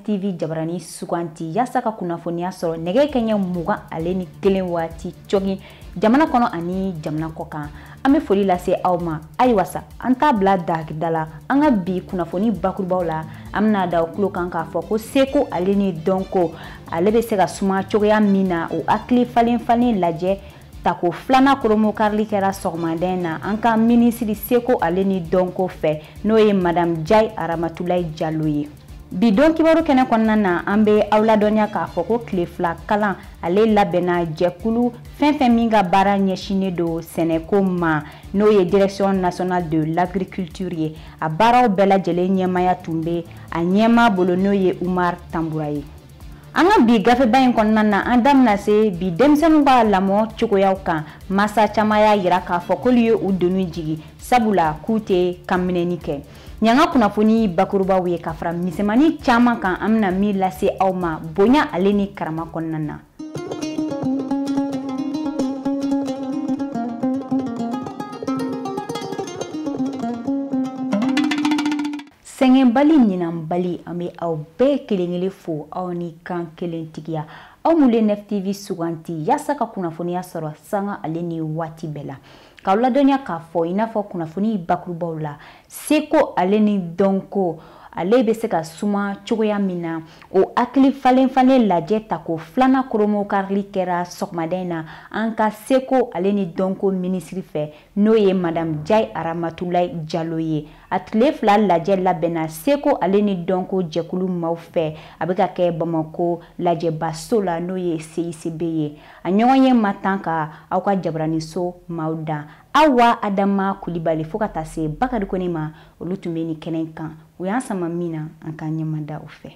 9 TV jabarani suganti yaasa ka kunnafoniya sɔrɔ nɛgɛ kɛɲɛ 21 waati cogi jamana kɔnɔ ani jamana kɔ kan. An bɛ foli lase aw ma. Ayiwa sa, an t'a bila dagida la, an ka bi kunnafoni bakurubaw la, an bɛna da o tulo kan k'a fɔ ko seko ale ni dɔnko ale bɛ se ka suma cogoya min na, o hakili falen falen lajɛ tako filanan koromokarili kɛra sɔgɔmaden na an ka minisiri seko ale ni dɔnko fɛ, n'o ye Madame Jayi Aramatulayi Jalo ye. Bi don kibaru kɛnɛ kɔnɔna na, an bɛ aw ladɔnniya k'a fɔ ko tile fila kalan ale labɛnna jɛkulu fɛn fɛn min ka baara ɲɛsinnen don sɛnɛko ma, n'o ye Direction nationale de l'agriculture ye. A baaraw bɛɛ lajɛlen ɲɛmaaya tun bɛ a ɲɛmaa bolo, n'o ye Umar Tambura ye. An ka bi gafeba in kɔnɔna na, an da bɛna se bi denmisɛnninw ka lamɔ cogoyaw kan. Masa caman y'a yira k'a fɔ k'olu ye u doni jigi, sabula k'u tɛ kanminɛni kɛ. Nin y'an ka kunnafoni bakurubaw ye ka fara misɛnmanin caman kan, an bɛna min lase aw ma bonya ale ni karama kɔnɔna na. Sɛgɛnbali ɲinanbali, an bɛ aw bɛɛ kelen kelen fo aw ni kan kelentigiya. Aw minnu ye 9 TV suganti yaasa ka kunnafoniya sɔrɔ sanga ale ni waati bɛɛ la. K'aw ladɔnniya k'a fɔ i n'a fɔ kunnafoni bakurubaw la, seko ale ni dɔnko ale bɛ se ka suma cogoya min na, o hakili falen falen lajɛ tako filanan koromokarili kɛra sɔgɔmada in na an ka seko ale ni dɔnko minisiri fɛ, n'o ye Madame Jayi Aramatulayi Jalo ye. A tile fila lajɛ labɛnna seko ale ni dɔnko jɛkulu maaw fɛ, a bɛ ka kɛ Bamakɔ lajɛbaso la, n'o ye CICB ye. A ɲɔgɔn ye ma tan ka aw ka jabaraniso maaw dan. Awa Adama Kulibali fo ka taa se Bakari Kone ma, olu tun bɛ nin kɛnɛ kan. U y'an sama min na, an k'an ɲɛmada o fɛ.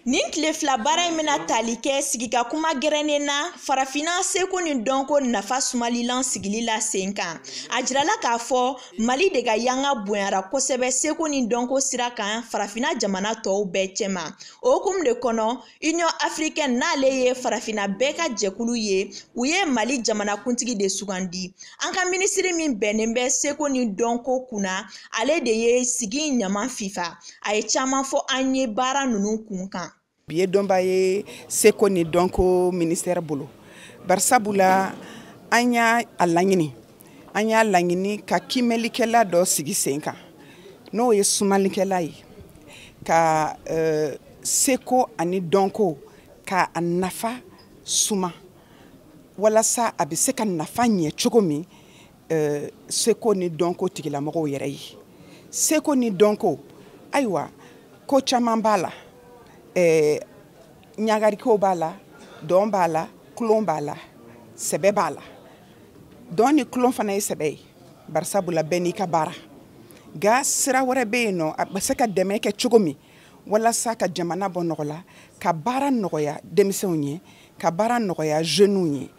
Nin tile fila baara in bɛna tali kɛ sigika kuma gɛrɛnnen na farafinna seko ni dɔnko nafa sumalilan sigili la sen kan. A jirala k'a fɔ Mali de ka yanga bonyara kosɛbɛ seko ni dɔnko sira kan farafinna jamana tɔw bɛɛ cɛma. O hukumu de kɔnɔ, Union africaine n'ale ye farafinna bɛɛ ka jɛkulu ye, u ye Mali jamanakuntigi de sugandi. An ka minisiri min bɛnnen bɛ seko ni dɔnko kunna, ale de ye sigi ɲama fifa. A ye caman fɔ an ye baara ninnu kun kan. Bi ye dɔnba ye seko ni dɔnko ministère bolo, barisabula an y'a laɲini, an y'a laɲini ka kiimɛlikɛla dɔ sigi sen kan, n'o ye sumalikɛla ye, ka seko ani dɔnko ka a nafa suma walasa a bɛ se ka nafa ɲɛ cogo min seko ni dɔnko tigilamɔgɔw yɛrɛ ye. Seko ni dɔnko, ayiwa, ko caman b'a la, ɲagarikow b'a la, dɔn b'a la, kulon b'a la, sɛbɛ b'a la. Dɔn ni kulon fana ye sɛbɛ ye, barisabula bɛɛ n'i ka baara. Nka sira wɛrɛ bɛ yen nɔ, a bɛ se ka dɛmɛ kɛ cogo min walasa ka jamana bɔ nɔgɔ la, ka baara nɔgɔya denmisɛnw ye, ka baara nɔgɔya jeunes ye.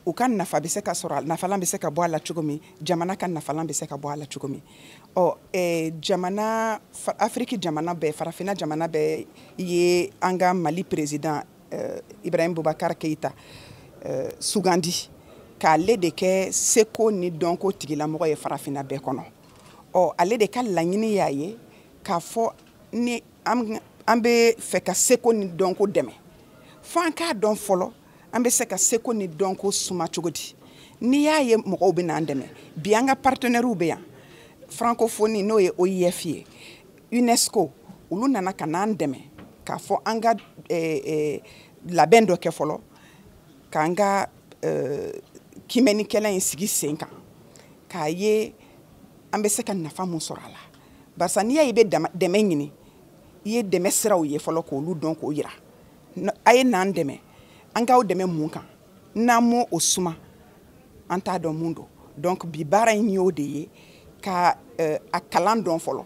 U ka nafa bɛ se ka sɔrɔ, nafalan bɛ se ka bɔ a la cogo min, jamana ka nafalan bɛ se ka bɔ a la cogo min. Ɔ jamana, Afiriki jamana bɛɛ, farafinna jamana bɛɛ ye an ka Mali président Ibrahim Boubacar Keïta sugandi k'ale de kɛ seko ni dɔnko tigilamɔgɔ ye farafinna bɛɛ kɔnɔ. Ɔ ale de ka laɲini y'a ye k'a fɔ ni an bɛ fɛ ka seko ni dɔnko dɛmɛ, fo an k'a dɔn fɔlɔ an bɛ se ka seko ni dɔnko suma cogo di. N'i y'a ye mɔgɔw bɛ n'an dɛmɛ, bi an ka partenaires bɛ yan, francophonie n'o ye OIF ye, UNESCO, olu nana ka n'an dɛmɛ k'a fɔ an ka labɛn dɔ kɛ fɔlɔ, k'an ka kiimɛnikɛla in sigi sen kan, k'a ye an bɛ se ka nafa mun sɔrɔ a la. Barisa n'i y'a ye i bɛ dɛmɛ ɲini, i ye dɛmɛ siraw ye fɔlɔ k'olu dɔn k'o yira. A ye n'an dɛmɛ, an k'aw dɛmɛ mun kan, n'an m'o o suma, an t'a dɔn mun don. Donc bi baara in y'o de ye, ka a kalan dɔn fɔlɔ.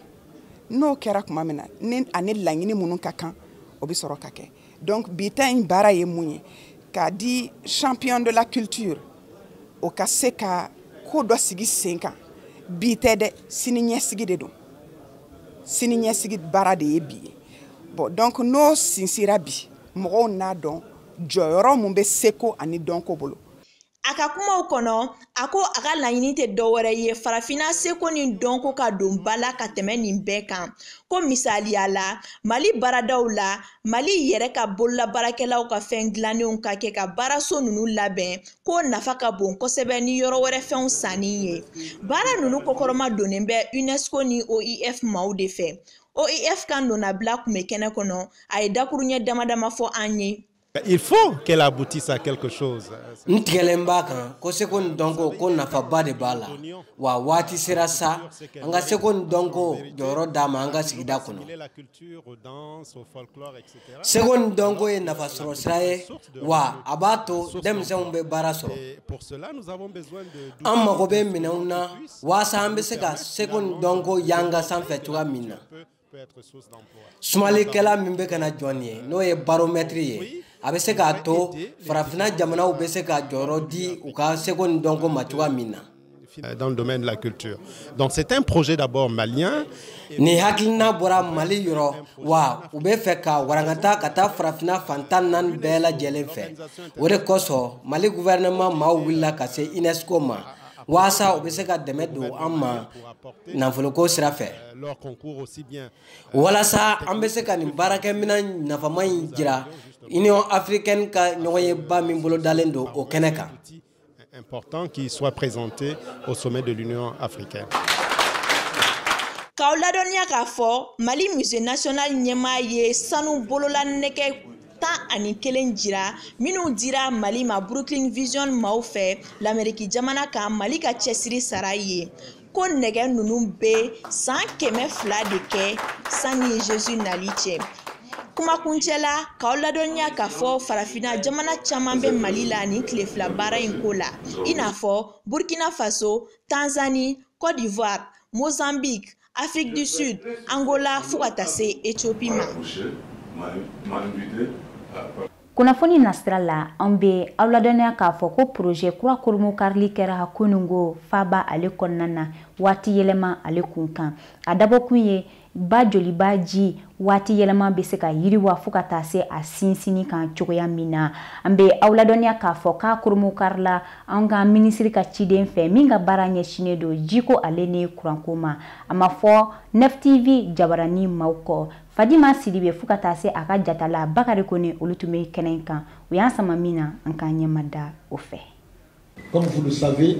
N'o kɛra tuma min na, ni ani laɲini minnu ka kan, o bɛ sɔrɔ ka kɛ. Donc bi ta in baara ye mun ye, k'a di champion de la culture, o ka se ka ko dɔ sigi sen kan. Bi tɛ dɛ, sini ɲɛsigi de don. Sini ɲɛsigi baara de ye bi ye. Bon, donc n'o sinsira bi, mɔgɔw n'a dɔn jɔyɔrɔ mun bɛ seko ani dɔnko bolo. A ka kumaw kɔnɔ, a ko a ka laɲini tɛ dɔwɛrɛ ye farafinna seko ni dɔnko ka don ba la ka tɛmɛ nin bɛɛ kan. Ko misaliya la, Mali baaradaw la, Mali yɛrɛ ka bololabaarakɛlaw ka fɛn dilannenw ka kɛ ka baaraso ninnu labɛn, k'o nafa ka bon kosɛbɛ ni yɔrɔ wɛrɛ fɛnw sanni ye. Baara ninnu kɔkɔrɔma donnen bɛ UNESCO ni OIF maaw de fɛ. OIF ka nɔnabila tun bɛ kɛnɛ kɔnɔ, a ye dakuruɲɛ dama dama fɔ an ye. Il faut qu'elle aboutisse à quelque chose. N tigɛlen b'a kan ko seko ni dɔnko ko nafaba de b'a la, wa waati sera sa an ka seko ni dɔnko jɔyɔrɔ d'a ma an ka sigida kɔnɔ. Seko ni dɔnko ye nafasɔrɔ sira ye, wa a b'a to denmisɛnw bɛ baara sɔrɔ. An mago bɛ minɛnw na walasa an bɛ se ka seko ni dɔnko yanga sanfɛ cogoya min na. Sumalikɛla min bɛ ka na jɔ nin ye, n'o ye baromɛtiri ye, a bɛ se k'a to farafinna jamanaw bɛ se ka jɔyɔrɔ di u ka seko ni dɔnko ma cogoya min na. Dans le domaine de la culture. Donc c'est un projet d'abord malien. Nin hakilina bɔra Mali yɔrɔ, wa u bɛ fɛ ka warankata ka taa farafinna fan 14 bɛɛ lajɛlen fɛ. O de kosɔn Mali gouvernement maaw wulila ka se UNESCO ma, walasa u bɛ se ka dɛmɛ don an ma nafoloko sira fɛ, walasa an bɛ se ka nin baarakɛminɛn nafama in jira Union africaine ka ɲɔgɔnyeba min bolodalen don o kɛnɛ kan. Important qu'il soit présenté au sommet de l'Union africaine. K'aw ladɔnniya k'a fɔ Mali Musée national ɲɛmaa ye sanu bololanɛgɛ 11 jira minnu dira Mali ma Brooklyn Vision maaw fɛ l'Amérique jamana kan Mali ka cɛsiri sara ye. Ko nɛgɛ ninnu bɛ san 200 de kɛ sanni Jésus nali cɛ. Kumakuncɛ la, k'aw ladɔnniya k'a fɔ farafinna jamana caman bɛ Mali la nin tile fila baara in ko la, i n'a fɔ Burkina Faso, Tanzanie, Côte d'Ivoire, Mozambique, Afrique du Sud, Angola fo ka taa se Éthiopie ma. Kunnafoni nasira la, an bɛ aw ladɔnniya k'a fɔ ko projet kura koromokarili kɛra kunungo faba ale kɔnɔna na waati yɛlɛma ale kun kan. A dabɔkun ye ba joliba ji waati yɛlɛma bɛ se ka yiriwa fo ka taa se a sinsinni kan cogoya min na. An bɛ aw ladɔnniya k'a fɔ k'a koromokarila an ka minisiri ka ciden fɛ min ka baara ɲɛsinnen don jiko ale ni kuranko ma. A ma fɔ Nef TV jabarani maaw kɔ. Fadima Sidibe fo ka taa se a ka jatala Bakari Kone, olu tun bɛ kɛnɛ kan. U y'an sama min na, an k'an ɲɛma da o fɛ. Comme vous le savez,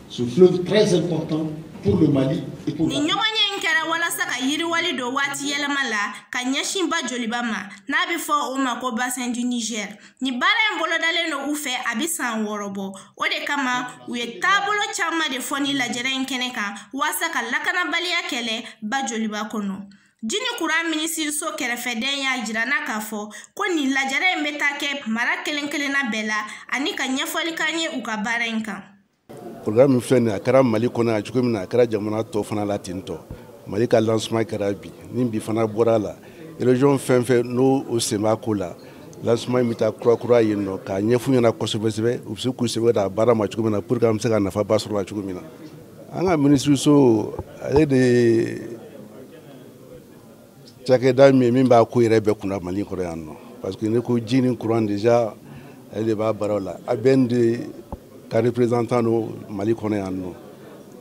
ce fleuve très important pour le Mali et pour Nin ɲɔgɔnye in kɛra walasa ka yiriwali don waati yɛlɛma la ka ɲɛsin ba joliba ma, n'a bɛ fɔ o ma ko bassin du Niger. Nin baara in bolodalen don u fɛ a bɛ san 6 bɔ. O de kama u ye taabolo caman de fɔ ni lajɛrɛ in kɛnɛ kan walasa ka lakanabaliya kɛlɛ ba joliba kɔnɔ. Ji ni kuran minisiriso kɛrɛfɛdɛn y'a jira n'a k'a fɔ ko nin lajɛrɛ in bɛ taa kɛ mara kelen kelenna bɛɛ la ani ka ɲɛfɔli k'an ye u ka baara in kan. Programme min filɛ nin ye, a kɛra Mali kɔnɔ yan cogo min na, a kɛra jamana tɔw fana la ten tɔ. Mali ka lancement kɛra bi, ni bi fana bɔra la, région fɛn fɛn n'o o sen b'a ko la, lancement in bɛ taa kura kura yen nɔ k'a ɲɛf'u ɲɛna kosɛbɛ kosɛbɛ, u bɛ se k'u sɛbɛ da baara ma cogo min na pour que an bɛ se ka nafaba sɔrɔ a la cogo min na. An ka minisiriso ale de cakɛda min ye min b'a ko yɛrɛ bɛɛ kunna Mali kɔnɔ yan nɔ, parce que ne ko ji ni courant déjà ale de b'a baaraw la. ABN de ka représentant don Mali kɔnɔ yan nɔ,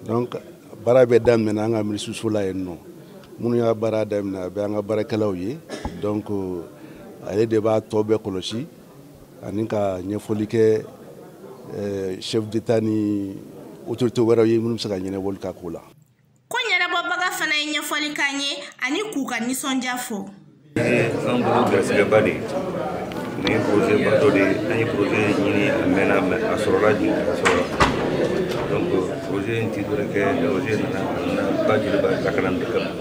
donc baara bɛɛ daminɛna an ka minisiriso la yen nɔ. Minnu y'a baara daminɛ a bɛ an ka baarakɛlaw ye, donc ale de b'a tɔ bɛɛ kɔlɔsi ani ka ɲɛfɔli kɛ chef d'état ni autorité wɛrɛw ye minnu bɛ se ka ɲɛnabɔli k'a ko la. Ko ɲɛnabɔbaga fana ye ɲɛfɔli k'an ye ani k'u ka nisɔndiya fɔ. An bolo garisigɛba de ye nin ye, projet ba dɔ de ye. An ye projet ɲini a mɛnna, mais a sɔrɔla bi, a sɔrɔla. Donc projet in ti dɔwɛrɛ kɛ, projet nana ba joliba lakana de kama,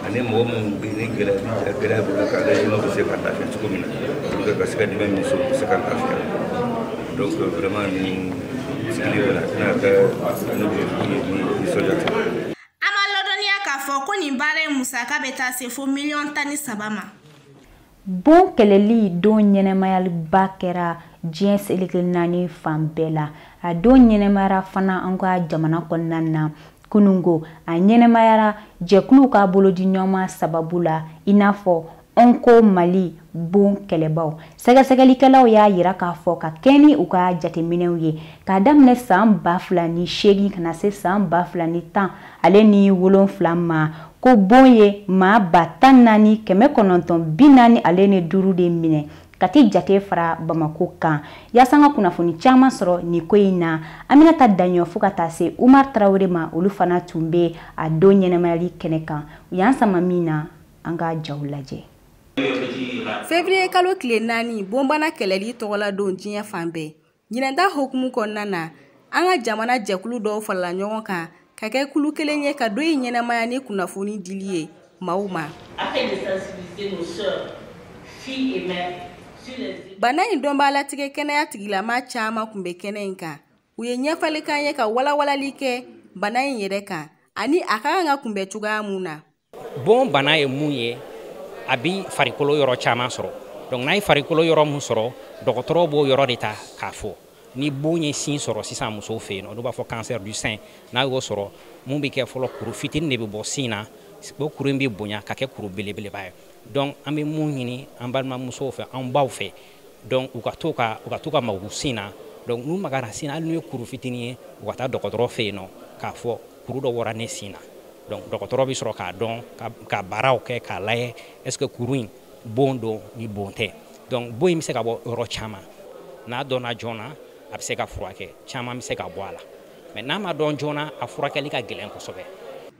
ani mɔgɔ minnu bɛ ni gɛlɛya bi gɛlɛya b'u kan, k'a lajɛ n'u bɛ se ka lafiya cogo min na pour que ka se ka dɛmɛ min sɔrɔ, u bɛ se ka lafiya. Donc vraiment nin sigili yɛrɛ la, a tɛna kɛ n'u bɛ nisɔndiya tɛ. K'a fɔ ko nin baara in musaka bɛ taa se fo miliyɔn 13 ma. Bon kɛlɛli don ɲɛnɛmayaliba kɛra diɲɛ seleke 4 fan bɛɛ la. A don ɲɛnɛmayara fana an ka jamana kɔnɔna na kunungo. A ɲɛnɛmayara jɛkuluw ka bolodiɲɔgɔnma sababu la, i n'a fɔ Onco Mali bon kɛlɛbaw. Sɛgɛsɛgɛlikɛlaw y'a yira k'a fɔ ka kɛ ni u ka jateminɛw ye k'a daminɛ san 2008 ka na se san 2017 ma, ko bon ye maa 14,945 de minɛ Kati jate fara Bamako kan. Yaasa an ka kunnafoni caman sɔrɔ nin ko in na, Aminata Daɲɔ fo ka taa se Umar Tarawele ma, olu fana tun bɛ a don ɲɛnamayali kɛnɛ kan. U y'an sama min na, an ka jaw lajɛ. Février kalo tile 4, bonbana kɛlɛli tɔgɔla don diɲɛ fan bɛɛ. Ɲinɛnta hokumu kɔnɔna na, an ka jamana jɛkulu dɔw farala ɲɔgɔn kan ka kɛ kulu kelen ye ka don in ɲɛnamaya ni kunnafoni dili ye maaw ma. Bana in dɔnbaa latigɛ kɛnɛya tigilama caman tun bɛ kɛnɛ in kan. U ye ɲɛfɔli k'an ye ka walawalali kɛ bana in yɛrɛ kan ani a ka kan ka kunbɛn cogoya mun na. Bon bana ye mun ye, a bi farikolo yɔrɔ caman sɔrɔ. Donc n'a ye farikolo yɔrɔ mun sɔrɔ, dɔgɔtɔrɔw b'o yɔrɔ de ta k'a fɔ. Ni bon ye sin sɔrɔ sisan musow fɛ yen nɔ, n'u b'a fɔ cancer du sein, n'a y'o sɔrɔ, mun bɛ kɛ fɔlɔ, kuru fitinin de bɛ bɔ sin na, o kuru in bɛ bonya ka kɛ kuru belebeleba ye. Donc an bɛ mun ɲini an balimamusow fɛ, an baw fɛ, donc u ka to ka mago sin na. Donc n'u magara sin na, hali n'u ye kuru fitinin ye, u ka taa dɔgɔtɔrɔ fɛ yen nɔ k'a fɔ kuru dɔ bɔra ne sin na. Donc dɔgɔtɔrɔ bɛ sɔrɔ k'a dɔn, ka baaraw kɛ k'a lajɛ est ce que kuru in bon don ni bon tɛ. Donc bon in bɛ se ka bɔ yɔrɔ caman, n'a dɔnna joona a bɛ se ka furakɛ, caman bɛ se ka bɔ a la, mais n'a ma dɔn joona a furakɛli ka gɛlɛn kosɛbɛ.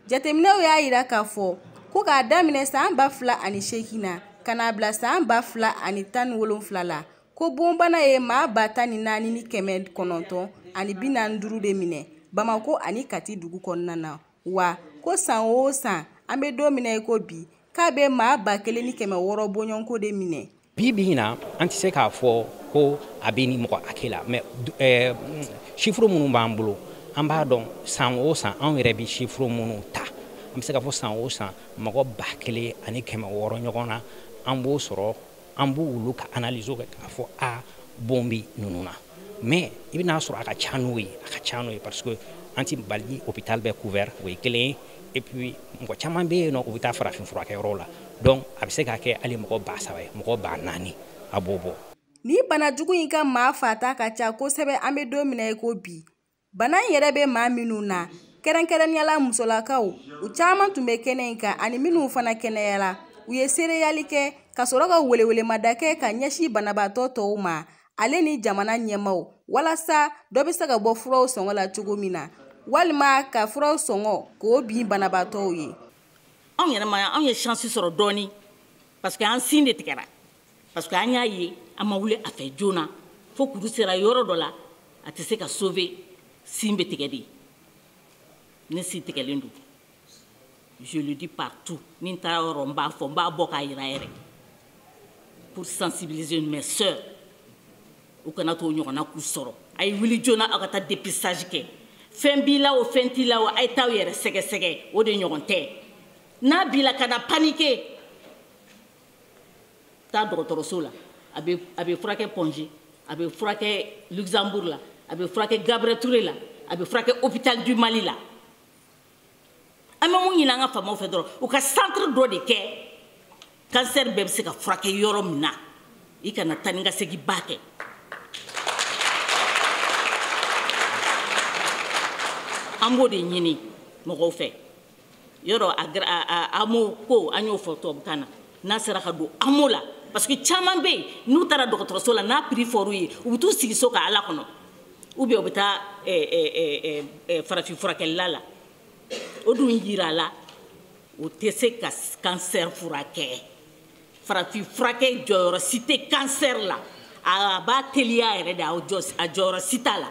Jateminɛw y'a yira k'a fɔ ko k'a daminɛ san 2008 na ka n'a bila san 2017 la, ko bonbana ye maa 14,945 de minɛ Bamako ani Kati dugu kɔnɔna na. Wa ko san o san, an bɛ don min na i ko bi, k'a bɛ maa 1,600 bɔɲɔgɔnko de minɛ. Bi bi in na, an tɛ se k'a fɔ ko a bɛ ni mɔgɔ hakɛ la, mais chiffre minnu b'an bolo, an b'a dɔn san o san anw yɛrɛ bɛ chiffre minnu ta, an bɛ se k'a fɔ san o san mɔgɔ 1,600 ɲɔgɔn na, an b'o sɔrɔ, an b'olu ka analyse kɛ k'a fɔ a bon bɛ ninnu na. Mais i bɛna sɔrɔ a ka ca n'o ye, a ka ca n'o ye, parce que an ti Mali hôpital bɛɛ couvert, o ye kelen ye. Et puis mɔgɔ caman bɛ yen nɔ, u bɛ taa farafin furakɛyɔrɔ la, donc a bɛ se ka kɛ hali mɔgɔ 3,000 ye, mɔgɔ 4,000 a b'o bɔ. Ni bana jugu in ka maa fata ka ca kosɛbɛ, an bɛ don min na i ko bi. Bana in yɛrɛ bɛ maa minnu na, kɛrɛnkɛrɛnnenya la musolakaw, u caman tun bɛ kɛnɛ in kan ani minnu fana kɛnɛyara. U ye seereyali kɛ ka sɔrɔ ka welewelemada kɛ ka ɲɛsin banabaatɔ tɔw ma, ale ni jamana ɲɛmaaw, walasa dɔ bɛ se ka bɔ furaw sɔngɔ la cogo min na, walima ka furaw sɔngɔ k'o bin banabaatɔw ye. Anw yɛrɛ ma, anw ye chance sɔrɔ dɔɔni, parce que an sin de tigɛra, parce que an y'a ye an ma wuli a fɛ joona, fo kuru sera yɔrɔ dɔ la, a tɛ se ka sauver, sin bɛ tigɛ de. Ne sin tigɛlen don, je le dis partout, ni n taara yɔrɔ n b'a fɔ, n b'a bɔ k'a yira yɛrɛ, pour sensibiliser mes sœurs, u kana t'o ɲɔgɔnna k'u sɔrɔ. A ye wuli joona aw ka taa dépistage kɛ. Fɛn b'i la o, fɛn t'i la o, a ye t'aw yɛrɛ sɛgɛsɛgɛ, o de ɲɔgɔn tɛ. N'a b'i la, kana paniquer, taa dɔgɔtɔrɔso la, a bɛ furakɛ Pongé, a bɛ furakɛ Luxembourg la, a bɛ furakɛ Gabriel Touré la, a bɛ furakɛ hôpital du Mali la. An bɛ mun ɲini an ka faamaw fɛ dɔrɔn, u ka centre dɔ de kɛ cancer bɛɛ bɛ se ka furakɛ yɔrɔ min na, i kana taa ni ka segin ba kɛ. An b'o de ɲini mɔgɔw fɛ. Yɔrɔ a AMO ko an y'o fɔ tubabukan na, n'a sera ka don AMO la, parce que caman bɛ yen n'u taara dɔgɔtɔrɔso la, n'a prix fɔr'u ye, u bɛ t'u sigi so ka Ala kɔnɔ, ou bien u bɛ taa farafin furakɛlila la. O dun yira la, o tɛ se ka cancer furakɛ. Farafin furakɛ jɔyɔrɔ si tɛ cancer la, a b'a teliya yɛrɛ de, a jɔyɔrɔ si t'a la.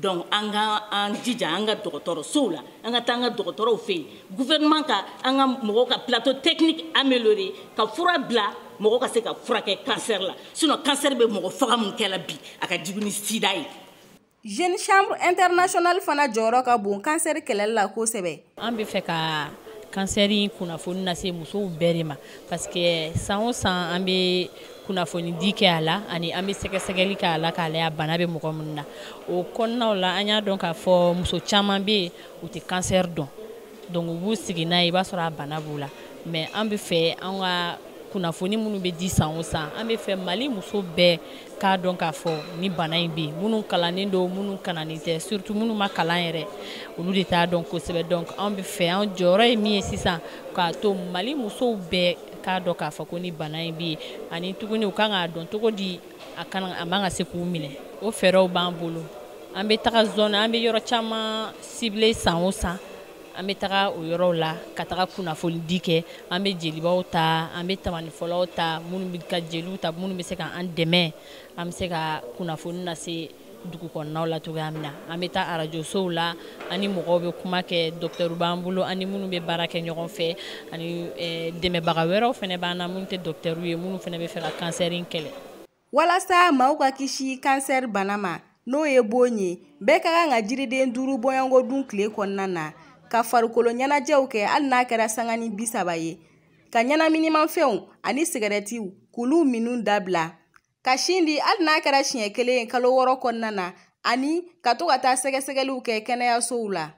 Donc an ka an jija an ka dɔgɔtɔrɔsow la, an ka taa an ka dɔgɔtɔrɔw fɛ yen, gouvernement ka an ka mɔgɔw ka plateau technique amélioré, ka fura bila mɔgɔw ka se ka furakɛ cancer la. Sinon cancer bɛ mɔgɔ faga mun kɛ la bi, a ka jugu ni sida ye. Jeune Chambre Internationale fana jɔyɔrɔ ka bon cancer kɛlɛli la kosɛbɛ. An bɛ fɛ ka cancer in kunnafoni lase musow bɛɛ de ma, parce que san o san an bɛ kunnafoni di kɛ a la, ani an bɛ sɛgɛsɛgɛli kɛ a la k'a lajɛ a bana bɛ mɔgɔ minnu na. O kɔnɔnaw la, an y'a dɔn k'a fɔ muso caman bɛ yen, u tɛ cancer dɔn, donc u b'u sigi n'a ye, i b'a sɔrɔ a bana b'u la. Mais an bɛ fɛ an ka Kunnafoni minnu bɛ di san o san, an bɛ fɛ Mali muso bɛɛ k'a dɔn k'a fɔ ni bana in bɛ yen, minnu kalannen don, minnu kalannen tɛ, surtout minnu ma kalan yɛrɛ, olu de t'a dɔn kosɛbɛ. Donc anw bɛ fɛ, an jɔyɔrɔ ye min ye sisan, k'a to Mali musow bɛɛ k'a dɔn k'a fɔ ko ni bana in bɛ yen, ani tuguni u kan k'a dɔn cogo di a kan a man ka se k'u minɛ. O fɛɛrɛw b'an bolo. An bɛ taga zone, an bɛ yɔrɔ caman ciblé san o san. An bɛ taga o yɔrɔw la ka taga kunnafoni di kɛ. An bɛ jelibaw ta, an bɛ tamanifɔlaw ta, minnu bɛ ka jeliw ta, minnu bɛ se ka an dɛmɛ, an bɛ se ka kunnafoni lase dugu kɔnɔnaw la cogoya min na. An bɛ taa arajosow la, ani mɔgɔw bɛ kuma kɛ, dɔkitɛriw b'an bolo, ani minnu bɛ baara kɛ ɲɔgɔn fɛ, ani dɛmɛbaga wɛrɛw fana b'an na minnu tɛ dɔkitɛriw ye, minnu fana bɛ fɛ ka kansɛri in kɛlɛ. Walasa maaw ka kisi kansɛri bana ma, n'o ye bon ye, bɛɛ ka kan ka jiriden 5 bɔɲɔgɔnko dun tile kɔnɔna na, ka farikolo ɲɛnajɛw kɛ hali n'a kɛra sangani 30 ye, ka ɲɛnaminimafɛnw ani sigɛrɛtiw k'olu minnu dabila, ka sin di hali n'a kɛra siɲɛ 1 ye kalo 6 kɔnɔna na, ani ka to ka taa sɛgɛsɛgɛliw kɛ kɛnɛyasow la.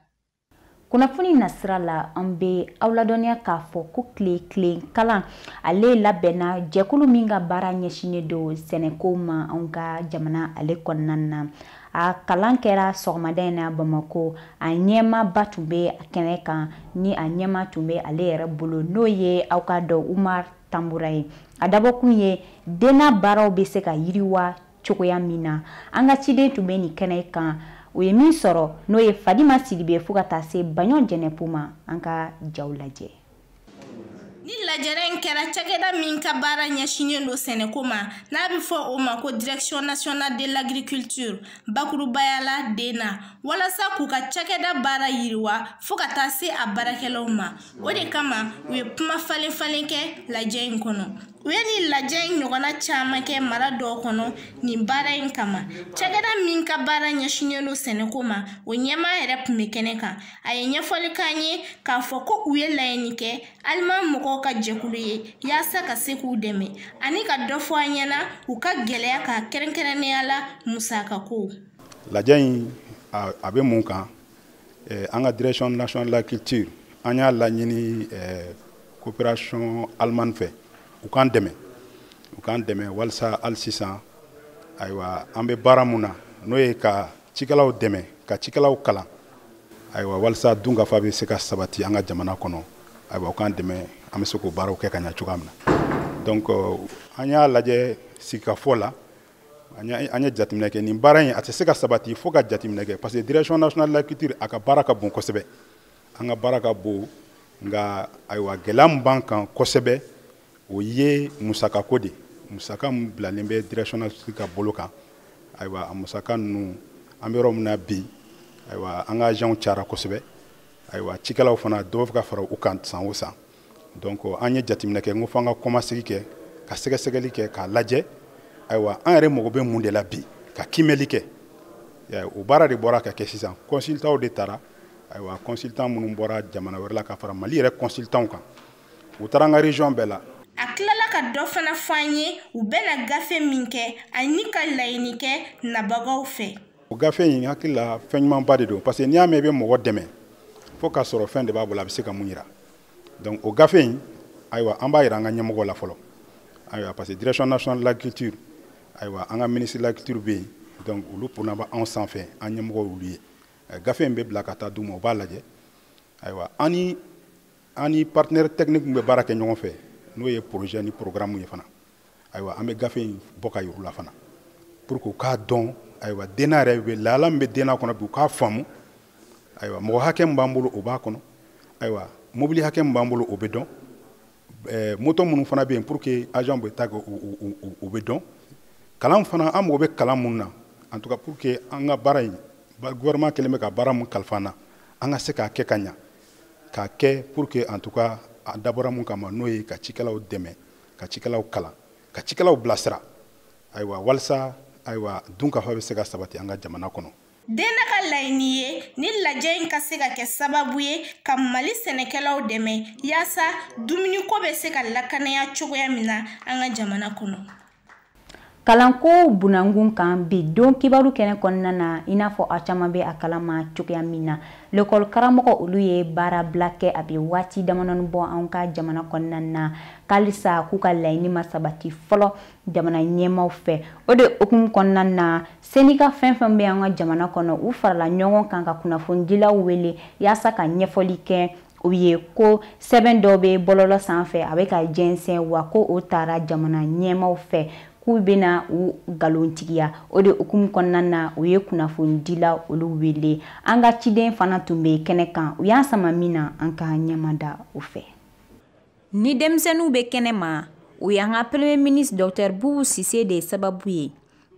Kunnafoni nasira la, an bɛ aw ladɔnniya k'a fɔ ko tile kalan ale labɛnna jɛkulu min ka baara ɲɛsinnen don sɛnɛko ma anw ka jamana ale kɔnɔna na. A kalan kɛra sɔgɔmada in na Bamakɔ. A ɲɛmaaba tun bɛ a kɛnɛ kan, ni a ɲɛma tun bɛ ale yɛrɛ bolo, n'o ye aw ka dɔn Umar Tambura ye. A dabɔkun ye denna baaraw bɛ se ka yiriwa cogoya min na. An ka ciden tun bɛ nin kɛnɛ kan, o ye min sɔrɔ, n'o ye Fadima Sidibe, fo ka taa se Baɲɔ Jɛnɛpu ma. An ka jaw lajɛ. Ni lajɛrɛ in kɛra cakɛda min ka baara ɲɛsinnen don sɛnɛko ma, n'a bɛ fɔ o ma ko Direction nationale de l'agriculture, bakurubaya la DENA, walasa k'u ka cakɛda baara yiriwa fo ka taa se a baarakɛlaw ma. O de kama u ye kuma falen falen kɛ lajɛ in kɔnɔ. U ye nin lajɛ in ɲɔgɔnna caman kɛ mara dɔw kɔnɔ nin baara in kama. Cakɛda min ka baara ɲɛsinnen don sɛnɛko ma, o ɲɛmaa yɛrɛ tun bɛ kɛnɛ kan. A ye ɲɛfɔli k'an ye k'a fɔ ko u ye laɲini kɛ Aliman mɔgɔw ka jɛkulu ye yaasa ka se k'u dɛmɛ, ani ka dɔ fɔ an ɲɛna u ka gɛlɛya ka kɛrɛnkɛrɛnnenya la musakako. Lajɛ in a bɛ mun kan? An ka Direction nationale de l'agriculture, an y'a laɲini coopération allemande fɛ, u k'an dɛmɛ walasa hali sisan, ayiwa, an bɛ baara mun na, n'o ye ka cikɛlaw dɛmɛ, ka cikɛlaw kalan, ayiwa, walasa dunkafa bɛ se ka sabati an ka jamana kɔnɔ, ayiwa, u k'an dɛmɛ, an bɛ se k'o baaraw kɛ ka ɲɛ cogoya min na. Donc an y'a lajɛ sigikafɔ la, an ye jateminɛ kɛ nin baara in a tɛ se ka sabati fo ka jateminɛ kɛ, parce que Direction nationale de l'agriculture a ka baara ka bon kosɛbɛ, an ka baara ka bon, nka ayiwa gɛlɛya min b'an kan kosɛbɛ, o ye musakako de. Musaka min bilalen bɛ Direction nationale ka bolo kan, ayiwa, a musaka ninnu, an bɛ yɔrɔ min na bi, ayiwa, an ka agents cayara kosɛbɛ, ayiwa, cikɛlaw fana dɔw bɛ ka fara u kan san o san. Donc an ye jateminɛ kɛ, n ko f'an ka kɔmasegin kɛ, ka sɛgɛsɛgɛli kɛ, k'a lajɛ, ayiwa, an yɛrɛ mago bɛ mun de la bi, ka kiimɛli kɛ. O baara de bɔra ka kɛ sisan, consultants de taara, ayiwa, consultant minnu bɔra jamana wɛrɛ la ka fara Mali yɛrɛ consultants kan, u taara an ka région bɛɛ la. A tilala ka dɔ fana fɔ an ye u bɛna gafe min kɛ ani ka laɲini kɛ nabagaw fɛ. O gafe in, hakili la, fɛn ɲumanba de don, parce que n'i y'a mɛn i bɛ mɔgɔ dɛmɛ, fo k'a sɔrɔ fɛn de b'a bolo a bɛ se ka mun yira. Donc o gafe in, ayiwa, an b'a yira an ka ɲɛmɔgɔw la fɔlɔ, ayiwa, parce que Direction nationale de l'agriculture, ayiwa, an ka ministre de l'agriculture bɛ yen, donc olu kunna bɛ anw sanfɛ, an ɲɛmɔgɔw y'olu ye. Gafe in bɛ bila ka taa d'u ma, u b'a lajɛ, ayiwa, an ni partenaire technique min bɛ baara kɛ ɲɔgɔn fɛ, n'o ye projet ni programme ye fana, ayiwa, an bɛ gafe in bɔ ka yir'u la fana, pour que u k'a dɔn, ayiwa, DENA yɛrɛ bɛ lahala min bɛ DENA kɔnɔ bi, u k'a faamu, ayiwa, mɔgɔ hakɛ min b'an bolo o b'a kɔnɔ, ayiwa, mobili hakɛ min b'an bolo o bɛ dɔn, moto minnu fana bɛ yen pour que agent bɛ taa o bɛ dɔn, kalan fana an mago bɛ kalan mun na, en tout cas pour que an ka baara in, gouvernement kɛlen bɛ ka baara mun kalifa an na, an ka se k'a kɛ ka ɲa, k'a kɛ pour que en tout cas a dabɔra mun kama, n'o ye ka cikɛlaw dɛmɛ, ka cikɛlaw kalan, ka cikɛlaw bilasira, ayiwa, walasa ayiwa dunkafa bɛ se ka sabati an ka jamana kɔnɔ. DENA ka laɲini ye ni lajɛ in ka se ka kɛ sababu ye ka Mali sɛnɛkɛlaw dɛmɛ yaasa dumuniko bɛ se ka lakanaya cogoya min na an ka jamana kɔnɔ. Kalanko bunankun kan bi don kibaru kɛnɛ kɔnɔna na, i n'a fɔ aw caman bɛ a kalama cogoya min na, lekɔli karamɔgɔ olu ye baarabila kɛ a bɛ waati damadɔni bɔ anw ka jamana kɔnɔna na, k'alisa k'u ka laɲini ma sabati fɔlɔ jamana ɲɛmaaw fɛ. O de hukumu kɔnɔna na, syndicat fɛn fɛn bɛ an ka jamana kɔnɔ, u farala ɲɔgɔn kan ka kunnafonidilaw wele yaasa ka ɲɛfɔli kɛ u ye ko sɛbɛn dɔ bɛ bɔlɔlɔ sanfɛ a bɛ ka jɛnsɛn, wa ko o taara jamana ɲɛmaaw fɛ k'u bɛna u nkalontigiya. O de hukumu kɔnɔna na, u ye kunnafonidila olu wele. An ka ciden fana tun bɛ kɛnɛ kan, u y'an sama min na, an ka ɲɛmada o fɛ. Ni denmisɛnninw bɛ kɛnɛ ma, o y'an ka premier ministre Dr Boubou Cissé de sababu ye.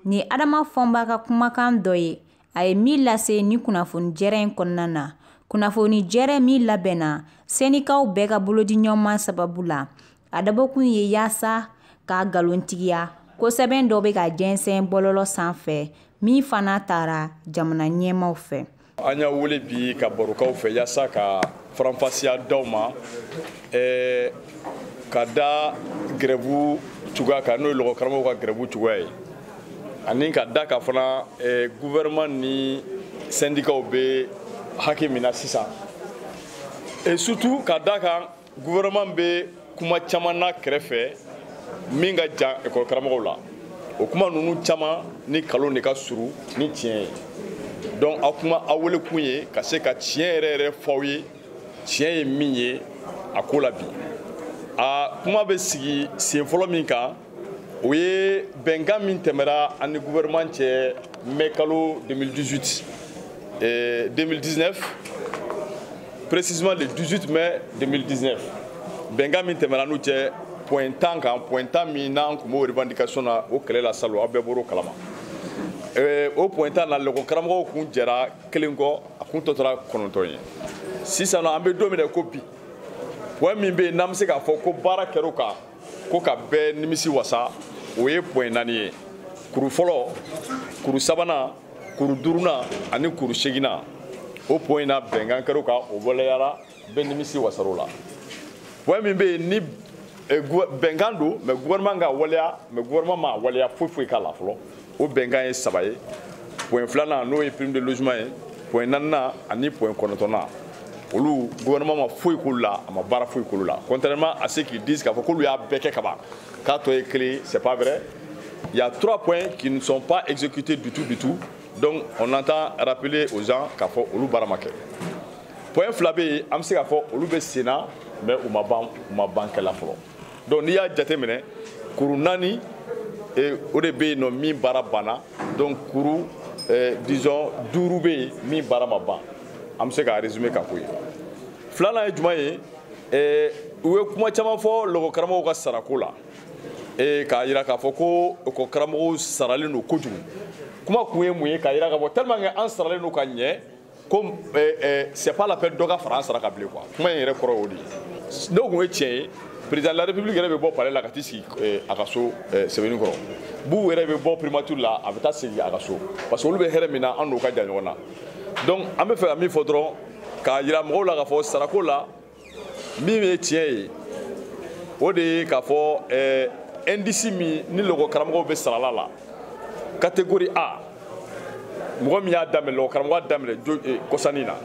Ni Adama Fɔnba ka kumakan dɔ ye, a ye min lase ni kunnafoni jɛrɛ in kɔnɔna na. Kunnafoni jɛrɛ min labɛnna syndicats bɛɛ ka bolodiɲɔgɔnma sababu la, a dabɔkun ye yaasa k'a nkalontigiya ko sɛbɛn dɔ bɛ ka jɛnsɛn bɔlɔlɔ sanfɛ min fana taara jamana ɲɛmaaw fɛ. An y'a wele bi ka barokaw fɛ yaasa ka faranfasiya d'aw ma ka da grève cogoya kan, n'o ye lɔgɔkaramɔgɔw ka grève cogoya ye, ani ka da ka fana gouvernement ni syndicats bɛ hakɛ min na sisan, et surtout ka da kan gouvernement bɛ kuma caman na kɛrɛfɛ min ka jan école karamɔgɔw la. O kuma ninnu caman ni kalon de ka surun ni tiɲɛ ye. Donc aw kuma aw wele kun ye ka se ka tiɲɛ yɛrɛ yɛrɛ fɔ aw ye, tiɲɛ ye min ye a ko la bi. A kuma bɛ sigi sen fɔlɔ min kan, o ye bɛnkan min tɛmɛra an ni gouvernement cɛ mai kalo 2018 2019, précisément le 18 mai 2019. Bɛnkan min tɛmɛra n'u cɛ point 10 kan, point 10 min n'an tun b'o revendication na o kɛlɛ la salon, aw bɛɛ bɔr'o kalama. O point 10 na, lɔgɔ karamɔgɔw kun jɛra kelen kɔ, a kun tɔ tora 9 ye. Sisan nɔ, an bɛ don min na ko bi, point min bɛ yen n'an bɛ se k'a fɔ ko baara kɛr'o kan ko ka bɛɛ nimisi wasa, o ye point 4 ye. Kuru fɔlɔ, kuru sabanan, kuru duurunan ani kuru seeginnan, o point na bɛnkan kɛr'o kan, o waleyara, bɛɛ nimisi wasar'o la. Point min bɛ yen ni bɛnkan don, mais gouvernement ka waleya, mais gouvernement ma waleya foyi foyi k'a la fɔlɔ, o bɛnkan ye 3 ye. Point 2nan n'o ye prime de logement ye, point 4nan ani point 9nan, olu gouvernement ma foyi k'olu la, a ma baara foyi k'olu la. Contrairement à ceux qui disent k'a fɔ k'olu y'a bɛɛ kɛ ka ban, k'a tɔ ye kelen, c'est pas vrai. Il y a 3 points qui ne sont pas exécutés du tout du tout. Donc on entend rappeler aux gens k'a fɔ olu baara ma kɛ. Point 2 bɛ yen, an bɛ se k'a fɔ olu bɛ sen na, mais u ma ban kɛla fɔlɔ. Donc n'i y'a jateminɛ, kuru 4 o de bɛ yen nɔ min baara banna. Donc kuru disons 5 bɛ yen min baara ma ban. An bɛ se k'a résumer k'a k'o ye. Filanan ye jumɛn ye? U ye kuma caman fɔ lɔgɔkaramɔgɔw ka sarako la, k'a jira k'a fɔ ko ekɔlikaramɔgɔw saralen don kojugu. Kuma kun ye mun ye? K'a jira k'a fɔ tellement que an saralen don ka ɲɛ, ko c'est pas la peine dɔ ka fara an sara kan bilen quoi. Kuma in yɛrɛ kɔrɔ y'o de ye. N'o kun ye tiɲɛ ye, président de la république yɛrɛ bɛ bɔ palais la ka t'i sigi a ka so Sɛbɛnni kɔrɔ. Boubou yɛrɛ bɛ bɔ primature la, a bɛ taa sigi a ka so, parce que olu bɛ hɛrɛ min na, an n'o ka jan ɲɔgɔn na. Donc an bɛ fɛ ka min fɔ dɔrɔn, k'a jira mɔgɔw la k'a fɔ sarako la min ye tiɲɛ ye, o de ye k'a fɔ indice min ni lɔgɔkaramɔgɔw bɛ sarala la, catégorie A, mɔgɔ min y'a daminɛ lɔgɔkaramɔgɔya daminɛ kɔsannin na,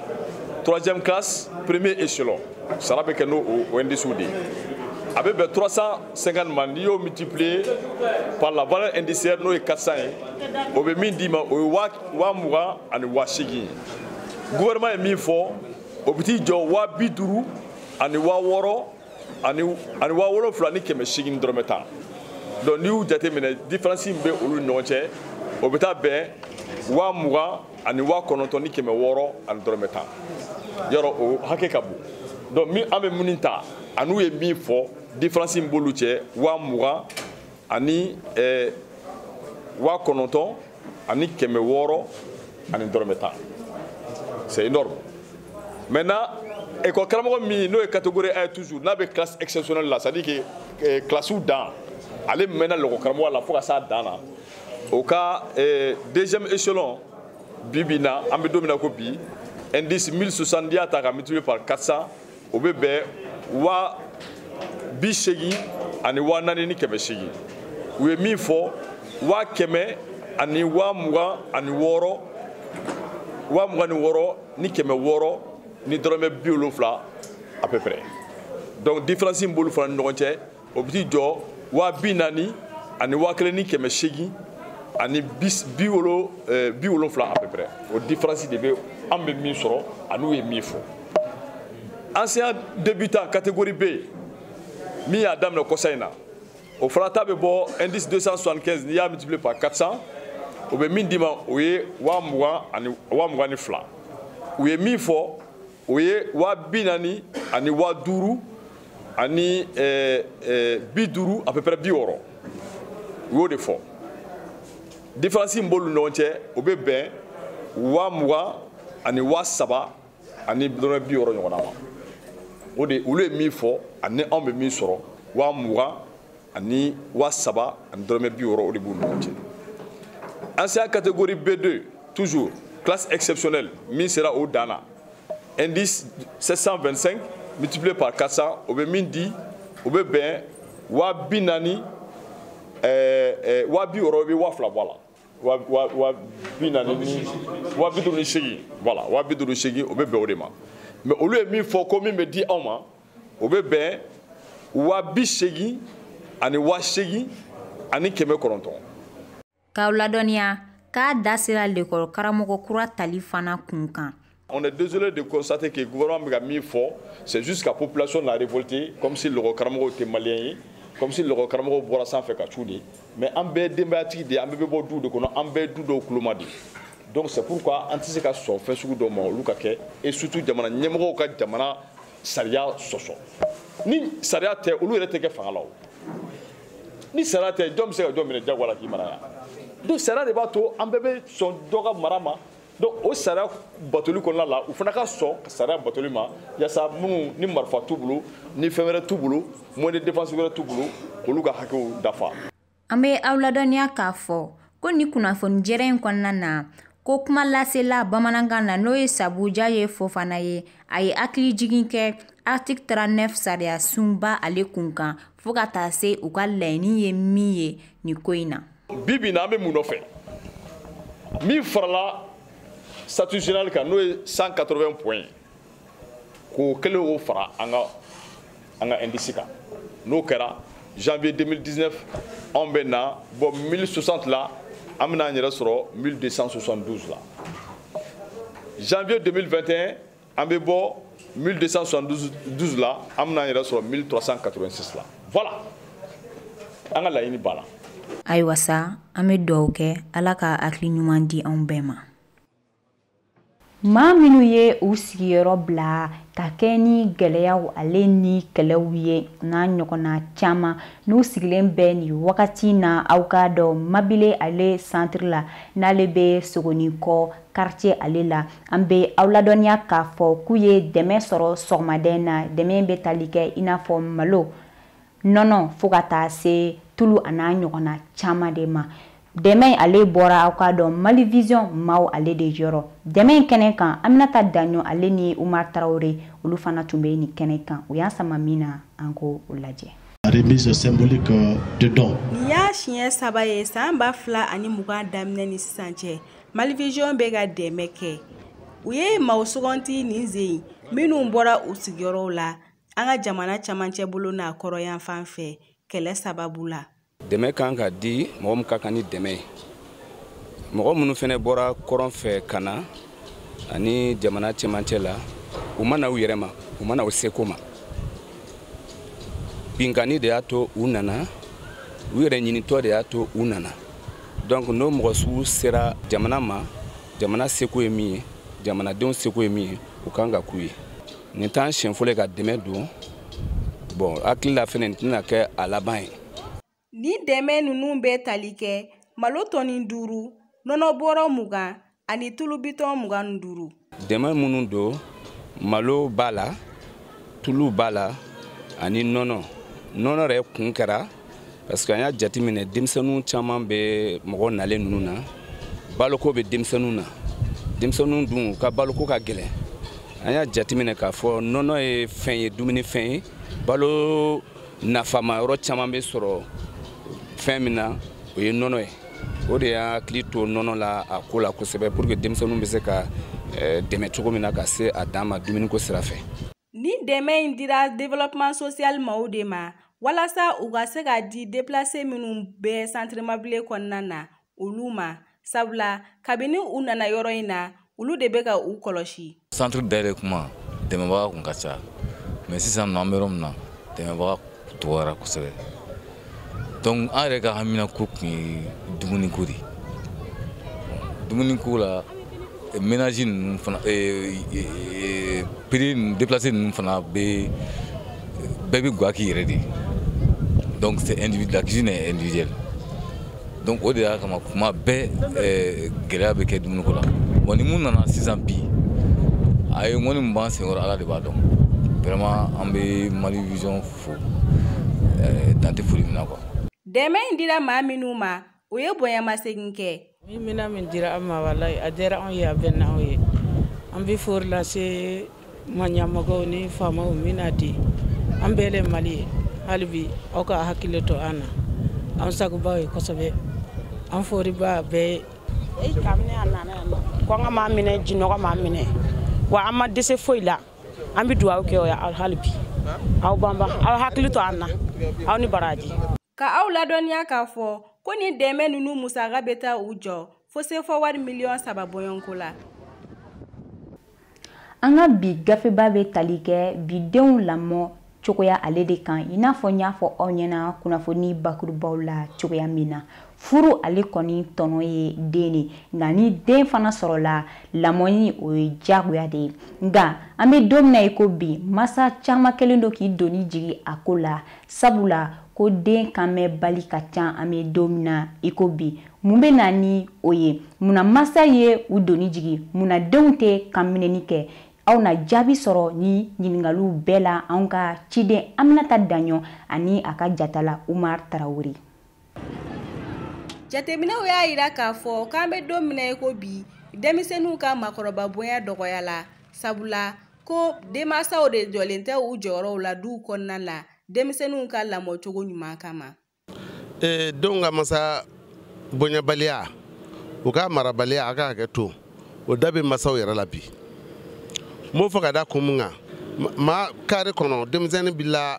3e classe premier échelon, sara bɛ kɛ n'o o indice de ye. A bɛ bɛn 350 ma, n'i y'o multiplier par la valeur indiciaire n'o ye 400 ye, o bɛ min d'i ma, o ye 20,000 ani 8,000 ye. Gouvernement ye min fɔ, o bɛ t'i jɔ 50,000 ani 6,000 ani 7,800 ni dɔrɔmɛ 10. Donc n'i y'u jateminɛ, différence min bɛ olu ni ɲɔgɔn cɛ, o bɛ taa bɛn 20,000 ani 9,600 ni dɔrɔmɛ 10. Yɔrɔ o hakɛ ka bon. Donc min an bɛ minnu ta an'u ye min fɔ, différence min b'olu cɛ, 20,000 ani 9,600 ani dɔrɔmɛ 10. C'est énorme. Maintenant, école karamɔgɔ min n'o ye catégorie A toujours, n'a bɛ classe exceptionnelle la, c'est-à-dire que classe dan, ale mɛnna lɔgɔ karamɔgɔ la fo ka s'a dan na, o ka deuxième échelon bi bi in na, an bɛ don min na ko bi, indice 1070 y'a ta ka multiplier par 400, o bɛ bɛn 80,800 ni 800. U ye min fɔ, 100 ani 26 26 ni 600 ni dɔrɔmɛ 70 à peu près. Donc différence in b'olu fana ni ɲɔgɔn cɛ, o bɛ t'i jɔ 40 ani 1800 ani 70 à peu près. O différence de bɛ an bɛ min sɔrɔ ani ye min fɔ. Enseignant débutant catégorie B min y'a daminɛ kɔsa in na, o fana ta bɛ bɔ indice 275, n'i y'a multiplier par 400, o bɛ min d'i ma, o ye 20 ani 22. U ye min fɔ, o ye 40 ani 5000 ani 50 à peu près 60. U y'o de fɔ. Différence min b'olu ni ɲɔgɔn cɛ, o bɛ bɛn 20 ani 3000 ani dɔrɔmɛ 60 ɲɔgɔnna ma. O de olu ye min fɔ ani anw bɛ min sɔrɔ, 20 ani 3000 ani dɔrɔmɛ 60, o de b'u ni ɲɔgɔn cɛ. Enseignant catégorie B2 toujours, classe exceptionnelle, min sera o dan na, indice 725 multiplié par 400, o bɛ min di, o bɛ bɛn 40 60, o bɛ 2000 bɔ a la, 40 ni 58, voilà, 58, o bɛ bɛn o de ma. Mais olu ye min fɔ ko min bɛ di anw ma, o bɛ bɛn 80 ani 8 ani 900. K'aw ladɔnniya k'a da sera lekɔli karamɔgɔ kura tali fana kun kan. On est désolé de constater que le gouvernement bɛ ka min fɔ, c'est juste que la population l'a révolté, comme si lekɔli karamɔgɔw tɛ malien ye, comme si lekɔli karamɔgɔw bɔra sanfɛ ka cu de. Mais an bɛɛ ye denbayatigi de ye, an bɛɛ bɛ bɔ du de kɔnɔ, an bɛɛ ye du dɔw kuloma de. Donc c'est pourquoi an tɛ se ka sɔn fɛn sugu dɔw ma olu ka kɛ, et surtout jamana ɲɛmɔgɔw ka jamana sariya sɔsɔ. Ni sariya tɛ, olu yɛrɛ tɛ kɛ fanga la o. Ni sariya tɛ, jɔn bɛ se ka jɔn minɛ jagoya la k'i mara yan? Donc sariya de b'a to an bɛɛ bɛ sɔn dɔ ka mara ma. Donc o sariya batoli kɔnɔna la, u fana ka sɔn sariya batoli ma, yaasa minnu ni marifa t'u bolo, ni fɛn wɛrɛ t'u bolo, moyen de défense wɛrɛ t'u bolo, k'olu ka hakɛw dafa. An bɛ aw ladɔnniya k'a fɔ ko nin kunnafoni jɛrɛ in kɔnɔna na, ko kuma lasela bamanankan na, n'o ye Sabuja ye Fofana ye, a ye hakili jigin kɛ article 39 sariya sunba ale kun kan, fo ka taa se u ka laɲini ye min ye nin ko in na. Bi bi in na, an bɛ mun nɔfɛ? Min farala statut général kan, n'o ye 180 points, k'o kɛlen k'o fara an ka indice kan, n'o kɛra janvier 2019, anw bɛ na bɔ 1060 la, an bɛna an yɛrɛ sɔrɔ 1272 la. Janvier 2021, an bɛ bɔ 1272 la, an bɛna an yɛrɛ sɔrɔ 1386 la. Voilà, an ka laɲini banna. Ayiwa sa, an bɛ dugawu kɛ Ala ka hakili ɲuman di anw bɛɛ ma. Maa minnu ye u sigiyɔrɔ bila ka kɛ ni gɛlɛyaw ale ni kɛlɛw ye n'a ɲɔgɔnna caman, n'u sigilen bɛ nin wagati na, aw k'a dɔn Mabile ale centre la, n'ale bɛ Sogonikɔ quartier ale la, an bɛ aw ladɔnniya k'a fɔ k'u ye dɛmɛ sɔrɔ sɔgɔmaden na. Dɛmɛ bɛ tali kɛ i n'a fɔ malo, nɔnɔ, fo ka taa se tulu a n'a ɲɔgɔnna caman de ma. Dɛmɛ ale bɔra aw k'a dɔn Mali Vision maaw ale de yɔrɔ. Dɛmɛ in kɛnɛ kan, Aminata Daɲɔ ale ni Umar Tarawele, olu fana tun bɛ nin kɛnɛ kan. U y'an sama min na, an k'o lajɛ. Remise symbolique de don. Nin y'a siɲɛ 3 ye san 2020 daminɛ ni sisan cɛ, Mali Vision bɛ ka dɛmɛ kɛ. U ye maaw suganti nin sen in minnu bɔra u sigiyɔrɔw la an ka jamana camancɛ bolo n'a kɔrɔyan fan fɛ kɛlɛ sababu la. Dɛmɛ kan ka di mɔgɔ min ka kan ni dɛmɛ ye, mɔgɔ minnu fana bɔra kɔrɔn fɛ ka na ani jamana cɛmancɛ la, u ma na u yɛrɛ ma, u ma na u seko ma. Binkanni de y'a to u nana, u yɛrɛ ɲinitɔ de y'a to u nana. Donc n'o mɔgɔ sugu sera jamana ma, jamana seko ye min ye, jamanadenw seko ye min ye, u kan ka k'u ye. Nin t'an siɲɛ fɔlɔ ye ka dɛmɛ don, bon hakili la fɛnɛ nin tɛna kɛ a laban ye. Ni dɛmɛ ninnu bɛ tali kɛ malo tɔni 5, nɔnɔ bɔrɔ 20 ani tulu bitɔn 25. Dɛmɛ minnu don, malo b'a la, tulu b'a la ani nɔnɔ. Nɔnɔ yɛrɛ kun kɛra parce que an y'a jateminɛ denmisɛnninw caman bɛ mɔgɔ nalen ninnu na, baloko bɛ denmisɛnninw na, denmisɛnninw dun u ka baloko ka gɛlɛn. An y'a jateminɛ k'a fɔ nɔnɔ ye fɛn ye, dumunifɛn ye, balo nafama yɔrɔ caman bɛ sɔrɔ fɛn min na, o ye nɔnɔ ye. O de y'a hakili to nɔnɔ la a ko la kosɛbɛ pour que denmisɛnninw bɛ se ka dɛmɛ cogo min na ka se a dan ma dumuniko sira fɛ. Ni dɛmɛ in dira développement social maaw de ma walasa u ka se ka di déplacé minnu bɛ centre Mabilé kɔnɔna na olu ma, sabula kabini u nana yɔrɔ in na olu de bɛ ka u kɔlɔsi. Centre dayɛlɛ kuma dɛmɛbaga kun ka ca, mais sisan nɔ an bɛ yɔrɔ min na dɛmɛbaga dɔgɔyara kosɛbɛ. Donc an yɛrɛ ka haminako kun ye dumuniko de ye. Dumuniko la ménage ninnu fana prix ninnu déplacé ninnu fana bɛ bɛɛ bɛ gwa k'i yɛrɛ de ye. Donc c'est individuel, la cuisine est individuelle. Donc o de y'a kama kuma bɛɛ gɛlɛya bɛ kɛ dumuniko la. Bon ni mun nana sisan bi a ye ŋɔni min b'an senkɔrɔ Ala de b'a dɔn. Vraiment an bɛ Mali Vision fo dan tɛ foli min na quoi. Dɛmɛ in dira maa minnu ma o ye bonyamasegin kɛ. Ni minɛn min dira an ma walayi a diyara anw ye, a bɛnna anw ye. An bɛ foli lase maɲamɔgɔw ni faamaw min n'a di an bɛɛ le Mali ye. Hali bi aw ka hakili to an na, an sagobaw ye kosɛbɛ, an foriba bɛɛ ye. Kabini a nana yan nɔ kɔngɔ m'an minɛ, jinɔgɔ m'an minɛ, wa an ma dɛsɛ foyi la. An bɛ dugawu kɛ o ye hali bi. Aw banba aw hakili to an na, aw ni baraji. Ka aw ladɔnniya k'a fɔ ko ni dɛmɛ ninnu musaka bɛ taa u jɔ fo sefa wari miliyɔn 3 bɔɲɔgɔnko la. An ka bi gafeba bɛ tali kɛ bi denw lamɔ cogoya ale de kan, i n'a fɔ n y'a fɔ aw ɲɛna kunnafoni bakurubaw la cogoya min na. Furu ale kɔni tɔnɔ ye den de, nka ni den fana sɔrɔla lamɔni o ye diyagoya de ye. Nka an bɛ don min na i ko bi, masa caman kɛlen don k'i doni jigin a ko la, sabula ko den kan mɛnbali ka ca an bɛ don min na i ko bi. Mun bɛ na ni o ye? Munna masa ye u doni jigin? Munna denw tɛ kan minɛni kɛ? Aw na jaabi sɔrɔ ni ɲininkaliw bɛɛ la anw ka ciden Aminata Daɲɔ ani a ka jatala Umar Tarawele. Jateminɛw y'a yira k'a fɔ k'an bɛ don min na i ko bi, denmisɛnninw ka maakɔrɔba bonya dɔgɔya la, sabula ko denmansaw de jɔlen tɛ u jɔyɔrɔw la duw kɔnɔna la denmisɛnninw ka lamɔcogo ɲuman kama. Denw ka masa bonyabaliya, u ka marabaliya, a ka hakɛ to, o da bɛ masaw yɛrɛ la bi. N b'o fɔ ka da kun mun kan, maa kare kɔnɔ denmisɛnnin b'i la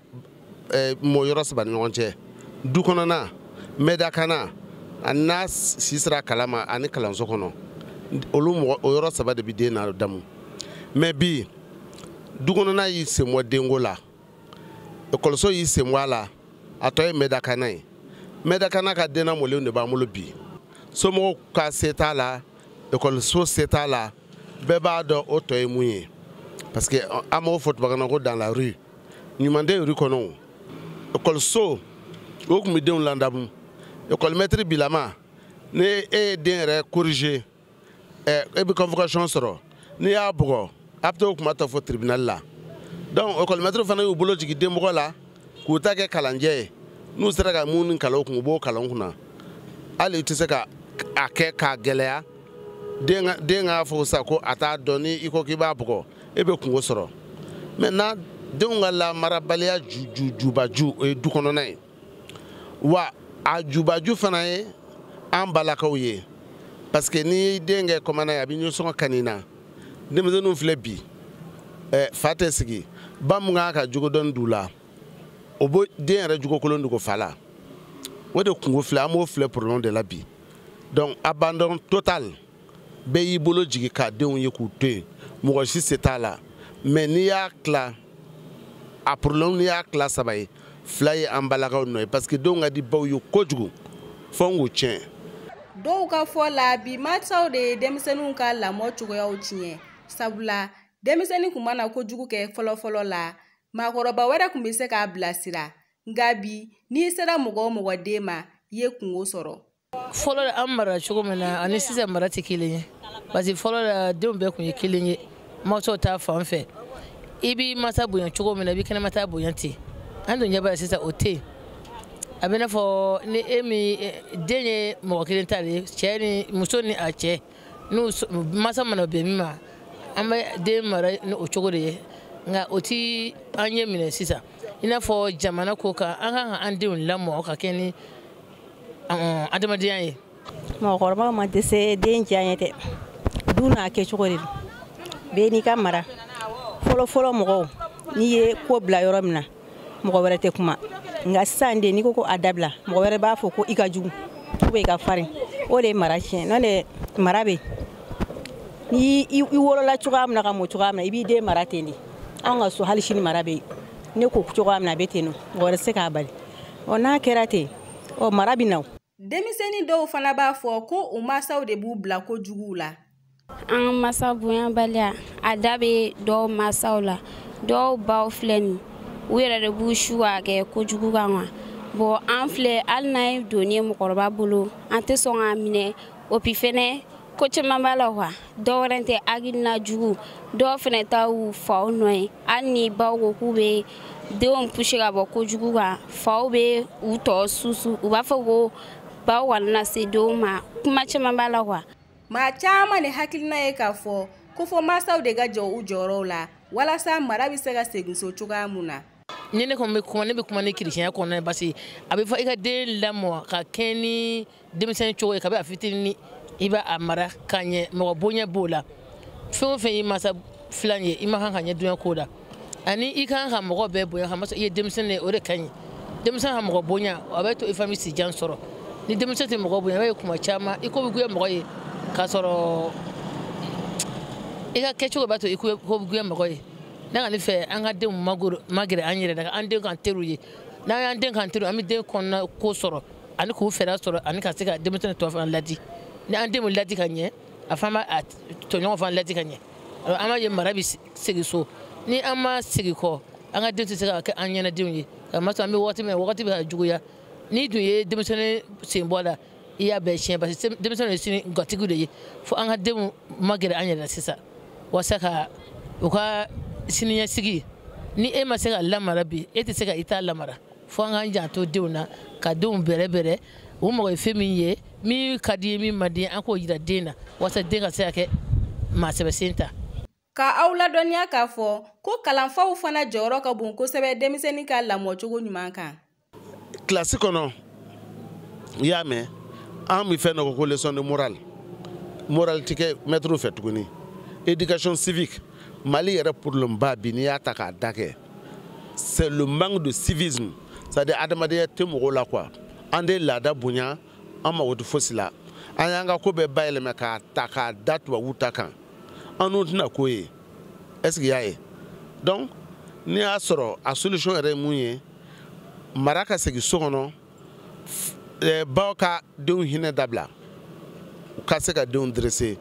mɔ yɔrɔ 3 ni ɲɔgɔn cɛ, du kɔnɔna, mɛdakana, ani n'a si sera kalan ma ani kalanso kɔnɔ, olu mɔgɔ o yɔrɔ 3 de bɛ den na damu. Mais bi du kɔnɔna y'i sen bɔ denko la, ekɔliso y'i sen bɔ a la, a tɔ ye mɛdakana ye. Mɛdakana ka den lamɔlenw de b'an bolo bi. Somɔgɔw ka se t'a la, ekɔliso se t'a la, bɛɛ b'a dɔn o tɔ ye mun ye. Parce que an b'o fɔ tubabukan na ko dans la rue, ɲuman tɛ rue kɔnɔ o. Ekɔliso o tun bɛ denw ladamu. Ekɔlimɛtiri bilama, ni e ye den yɛrɛ corriger, e bɛ convocation sɔrɔ, n'i y'a bugɔ a bɛ t'o kuma ta fɔ tribunal la. Donc ekɔlimɛtiri fana y'u bolo jigin denmɔgɔ la k'u ta kɛ kalanjɛ ye. N'u sera ka mun kalan u kun, u b'o kalan u kunna. Hali i tɛ se ka a kɛ k'a gɛlɛya den k'a fɔ sisan ko a t'a dɔn, ni i ko k'i b'a bugɔ e bɛ kungo sɔrɔ. Maintenant denw ka lamarabaliya jubaju o ye du kɔnɔna ye, wa a jubaju fana ye an balakaw ye. Parce que n'i den kɛ kɔmana ye a bɛ nisɔngɔ kan na. Denmisɛnninw filɛ bi, fa tɛ sigi, ba mun kan ka jogo dɔɔni d'u la, o b'o den yɛrɛ jogo kolon dogo fa la. O de kungo filɛ, an b'o filɛ problème de la bi. Donc abandon total, bɛɛ y'i bolo jigin k'a denw ye k'u to yen, mɔgɔ si se t'a la. Mais n'i y'a tila a problème, n'i y'a tila 3 ye, 2 ye an balakaw nɔ ye, parce que denw ka di baw ye kojugu fo n k'u tiɲɛ. Dɔw ka fɔ la bi mansaw de ye denmisɛnninw ka lamɔ cogoyaw tiɲɛ, sabula denmisɛnnin kun mana kojugu kɛ fɔlɔfɔlɔ la, maakɔrɔba wɛrɛ kun bɛ se k'a bilasira, nka bi n'i sera mɔgɔ o mɔgɔ den ma, i ye kungo sɔrɔ. Fɔlɔ an mara cogo min na ani sisan mara tɛ kelen ye, parce que fɔlɔ la denw bɛɛ kun ye kelen ye, mansaw ta fan fɛ. I b'i mansa bonya cogo min na, i b'i kɛnɛma ta bonya ten. An dun ɲɛ b'a la sisan o tɛ yen. A bɛ n'a fɔ ni e min den ye mɔgɔ kelen ta de ye, cɛ ni muso ni a cɛ, n'u mansa mana bɛn min ma, an bɛ den mara ni o cogo de ye. Nka o ti an ɲɛ minɛ sisan. I n'a fɔ jamana ko kan, an kan ka an denw lamɔ ka kɛ ni adamadenya ye. Mɔgɔkɔrɔbaw ma dɛsɛ den diya ɲɛ tɛ, du n'a kɛcogo de don, bɛɛ n'i ka mara. Fɔlɔ fɔlɔ mɔgɔw, n'i ye ko bila yɔrɔ min na, mɔgɔ wɛrɛ tɛ kuma. Nka sisan de, n'i ko ko a dabila, mɔgɔ wɛrɛ b'a fɔ ko i ka jugu ou bien i ka farin. O de ye mara tiɲɛ. N'o tɛ mara bɛ yen, ni i wolola cogoya min na ka mɔ cogoya min na, i b'i den mara ten de. Anw ka so hali sini mara bɛ yen, ne ko cogoya min na a bɛ ten nɔ, mɔgɔ wɛrɛ tɛ se k'a bali. Ɔ n'a kɛra ten, ɔ mara bɛ na o. Denmisɛnnin dɔw fana b'a fɔ ko u mansaw de b'u bila kojuguw la. An ka masa bonyabaliya, a da bɛ dɔw mansaw la. Dɔw baw filɛ nin, u yɛrɛ de b'u su k'a kɛ kojugu kan wa. Bon, an filɛ, hali n'an ye doni ye mɔgɔkɔrɔba bolo, an tɛ sɔn k'a minɛ. O bi fɛnɛ ko caman b'a la quoi. Dɔw wɛrɛ tɛ hakilina jugu, dɔw fɛnɛ ta y'u faw nɔ ye. Hali ni baw ko k'u bɛ denw pousser ka bɔ kojugu kan, faw bɛ u tɔ susu, u b'a fɔ ko baw kana na se denw ma. Kuma caman b'a la quoi. Maa caman de hakilina ye k'a fɔ ko fɔ mansaw de ka jɔ u jɔyɔrɔw la walasa mara bɛ se ka segin so cogoya mun na. Ni ne kɔni bɛ kuma, ne bɛ kuma ni chrétien kɔnɔna ye, parce que a bɛ fɔ i ka den lamɔ ka kɛ ni denmisɛnnin cogo ye, kabi a fitinin i b'a a mara ka ɲɛ, mɔgɔ bonya b'o la. Fɛn o fɛn y'i mansa filan ye, i ma kan ka ɲɛ duɲɛ ko la. Ani i kan ka mɔgɔ bɛɛ bonya, ka masɔrɔ i ye denmisɛnnin ye, o de ka ɲi. Denmisɛn ka mɔgɔ bonya, a bɛ to i fana bɛ sijan sɔrɔ. Ni denmisɛn tɛ mɔgɔ bonya, i b'a ye kuma caman i ko bɛ goya mɔgɔ ye, k'a sɔrɔ i ka kɛcogo b'a to i ko bɛ goya mɔgɔ ye. Ne kɔni fɛ an ka denw magɛrɛ an yɛrɛ la, an denw k'an teriw ye. N'an y'an den k'an teriw, an bɛ den kɔnɔna ko sɔrɔ ani k'u fɛɛrɛ sɔrɔ ani ka se ka denmisɛnnin tɔ fana ladi. Ni an denw ladi ka ɲɛ, a fana b'a tɔɲɔgɔn fana ladi ka ɲɛ. An b'a ye mara bɛ segin so. Ni an ma segin kɔ, an ka den tɛ se ka kɛ an ɲɛnadenw ye. K'a masɔrɔ an bɛ waati min na, wagati bɛ ka juguya. N'i dun ye denmisɛnnin sen bɔ a la, i y'a bɛɛ tiɲɛ, parce que denmisɛnnin ye sini gatigiw de ye. Fo an ka denw magɛrɛ an yɛrɛ la sisan, walasa ka u ka siniɲɛsigi. Ni e ma se ka lamara bi, e tɛ se ka i ta lamara. Fo an k'an janto denw na, ka denw bɛrɛbɛrɛ. U mago ye fɛn min ye, min ka di ye, min man di ye, an k'o jira den na, walasa den ka se ka kɛ maa sɛbɛsen ta. Ka aw ladɔnniya k'a fɔ ko kalanfaw fana jɔyɔrɔ ka bon kosɛbɛ denmisɛnnin ka lamɔcogo ɲuman kan. Kilasi kɔnɔ, i y'a mɛn, an bɛ fɛn dɔ ko leçon de morale. Morale tɛ kɛ maître fɛ tuguni. Éducation civique, Mali yɛrɛ problème ba bi, n'i y'a ta k'a da kɛ, c'est le manque de civisme, c'est-à-dire adamadenya tɛ mɔgɔw la quoi. An tɛ laada bonya, an mago tɛ fosi la. An y'an ka ko bɛɛ bayɛlɛma k'a ta k'a da tubabuw ta kan. An dun tɛna ko ye. Est-ce que i y'a ye? Donc n'i y'a sɔrɔ a solution yɛrɛ ye mun ye, mara ka segin so kɔnɔ, baw ka denw hinɛ dabila, u ka se ka denw dresser,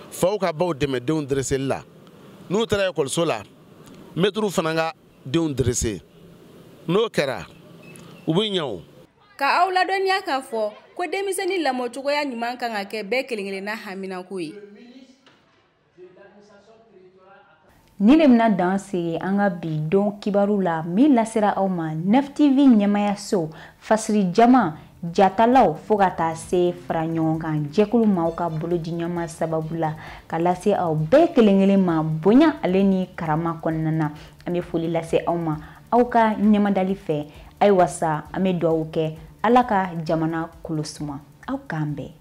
faw ka baw dɛmɛ denw dresseli la. N'u taara ekɔliso la, mɛtiriw fana ka denw dresser. N'o kɛra, u bɛ ɲɛ o. Ka aw ladɔnniya k'a fɔ ko denmisɛnnin lamɔcogoya ɲuman kan ka kɛ bɛɛ kelen-kelenna haminako ye. Ni le bɛna dan sigi an ka bi don kibaru la min lasera aw ma 9 TV ɲɛmayaso fasiri jama jatalaw fo ka taa se fara ɲɔgɔn kan jɛkulu maaw ka bolodiɲɔgɔnma sababu la ka lase aw bɛɛ kelen kelen ma bonya ale ni karama kɔnɔna na. An bɛ foli lase aw ma aw ka ɲɛmadali fɛ. Ayiwa sa, an bɛ dugawu kɛ Ala ka jamana kolo suma. Aw k'an bɛn.